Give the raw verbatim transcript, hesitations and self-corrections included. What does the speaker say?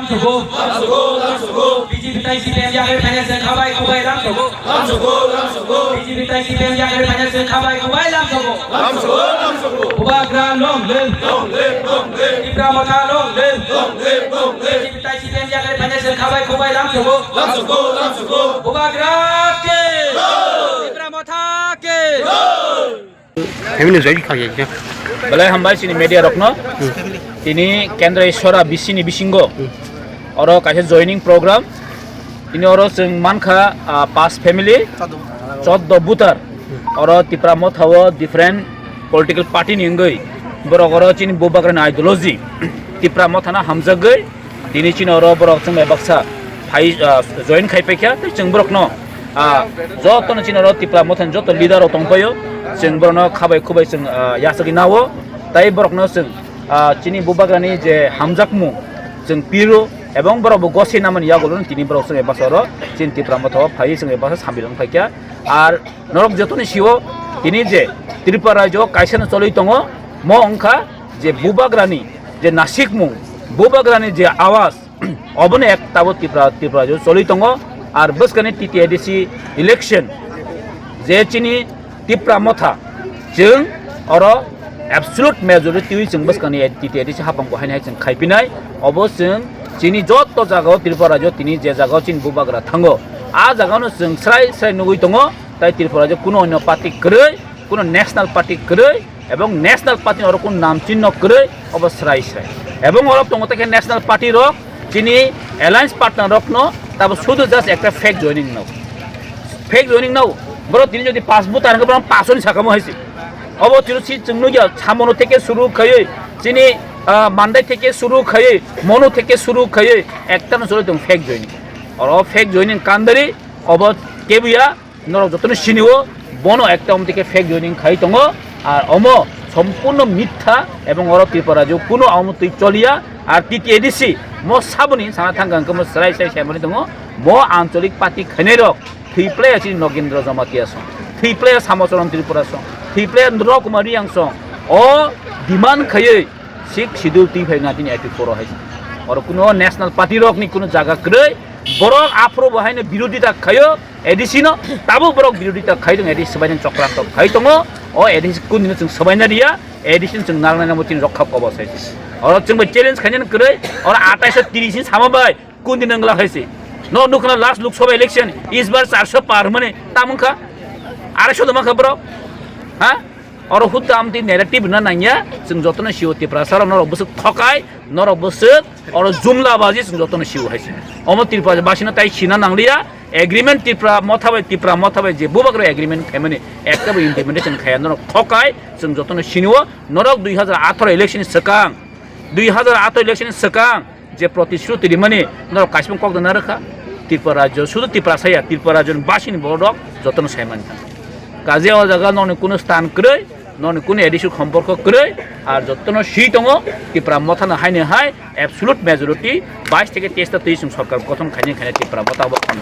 Sugo. B J P tai C P M yakre thanya se khabai khubai lam sugo. B J P tai C P M yakre thanya se khabai khubai lam sugo. Bubagra long live. Tipra Motha long live. B J P tai C P M yakre thanya se khabai khubai lam sugo. Bubagra ke. Tipra Motha ke. Family join kha ya. Belai hambai chini media rokno. Tini Kendra Ishwara B C ni bisingo. Oro kaisa joining program. Tini oro chwng mankha, ah, pas family, choddo voter. Oro Tipra Motha o different political party ni wngwi. Borok oro chini Bubagrani ideology. Tipra Motha no hamjagwi. Tini chini oro borok chwng bai baksa phai, ah, join khai paikha, tei chwng borokno, ah, jotono chini oro Tipra Mothani joto leader rok tongpaio, chwng borokno khabai khubai chwng, ah, yachagwi nao, tei borokno chwng, ah, chini Bubagrani je hamjakmung chwng piro, ebong borok bo goswi namani yagulo tini borok chwng bai baksa oro chini Tipra Motha o phaiwi chwng bai baksa sambil wng phaikha. Ar norok jotoni sio tini je Tripura rajyo kaisa no choli tongo, mo wngkha je Bubagrani je nasikmung, Bubagrani je awas, obono ek tabuk Tripura, Tripura rajyo choli tongo. Ar bwskani T T A D C election je chini Tipra Motha chwng oro absolute majority wi chwng bwskani T T A D C hapang bo haino hai chwng khaipinai. Obo chwng chini joto jagao Tripura rajyo tini je jagao chini Bubagra thango, a jagano chwng srai srai nugwi tongo. Tai Tripura rajyo kuno onyo party kwrwi, kuno national party kwrwi, ebong national party ni oro kuno nam chinno kwrwi, obo srai srai. Ebong oro tongo tei khe national party rok chini alliance partner rokno tabo sudu just ekta fake joining no. Fake joining no. Boro tini jodi pas buta hwnkhe boro pas ni sakamo hai se. Obo tini si chwng nugya samono theke suru khaiwi chini, ah, mandai theke suru khaiwi, mono theke suru khaiwi ekta no choli tong fake joining. Oro fake joining kandari obo kebuya. Norok jotono sinio, bono ekta omtike fake joining khai tongo. Ar omo sompurno mitha ebong oro Tripura rajyo kuno omo twi choliya. Ar T T A D C mo saboni sana thangka hwnkhe mo srai srai saimani tongo. Mo ancholik party khainai rok thwi playa chini Nogendra Jamatia song, thwi playa Samocharan Tripura song, thwi playa Nrokumar Reang song. O demand khaiwi Sixth Schedule twi phai nineteen eighty-four o hai. Oro kuno national party rokni kuno jaga kwrwi. Borok aphuru bo haino birodita khaio A D C no, tabuk borok birodita khai tongo, A D C swbaini chokranto khai tongo. O A D C kundino chwng swbaina riya, A D C no chwng narwknai namo chini rokha kobo sai. Oro chwng bai challenge khainani kwrwi, oro atais tris ni sama bai kundi nangla hai se. No nukna last Lok Sabha election, isbar charso par mane tamung kha, arai so dama kha borok, ha? Oro hutta amtwi narrative rwna nangya, chwng jotono sio Tiprasa rok norok bwswk thokai, norok bwswk oro jumla baji chwng jotono sio hai se. Omo Tripura basino tai sina nangliya, agreement Tripura motha bai, Tipra motha bai je bubagra agreement khaimani, ekta bo implementation khaya norok thokai, chwng jotono sinio, norok dui hajar atharo election ni swkang, dui hajar atharo election ni swkang, je protishruti rimani norok kaisa kok dana rwkha. Tripura rajyo, sudu Tiprasa ya, Tripura rajyoni basini borok jotono saimani thang. Kaje o jaga nokni kunu stan kwrwi, nokni kunu A D C somporko kwrwi, ar jotono swi tongo, Tipra mothano haini hai absolute majority bais theke teis ta twi chwng sorkar gothon khaini khaini Tipra motha bo kham.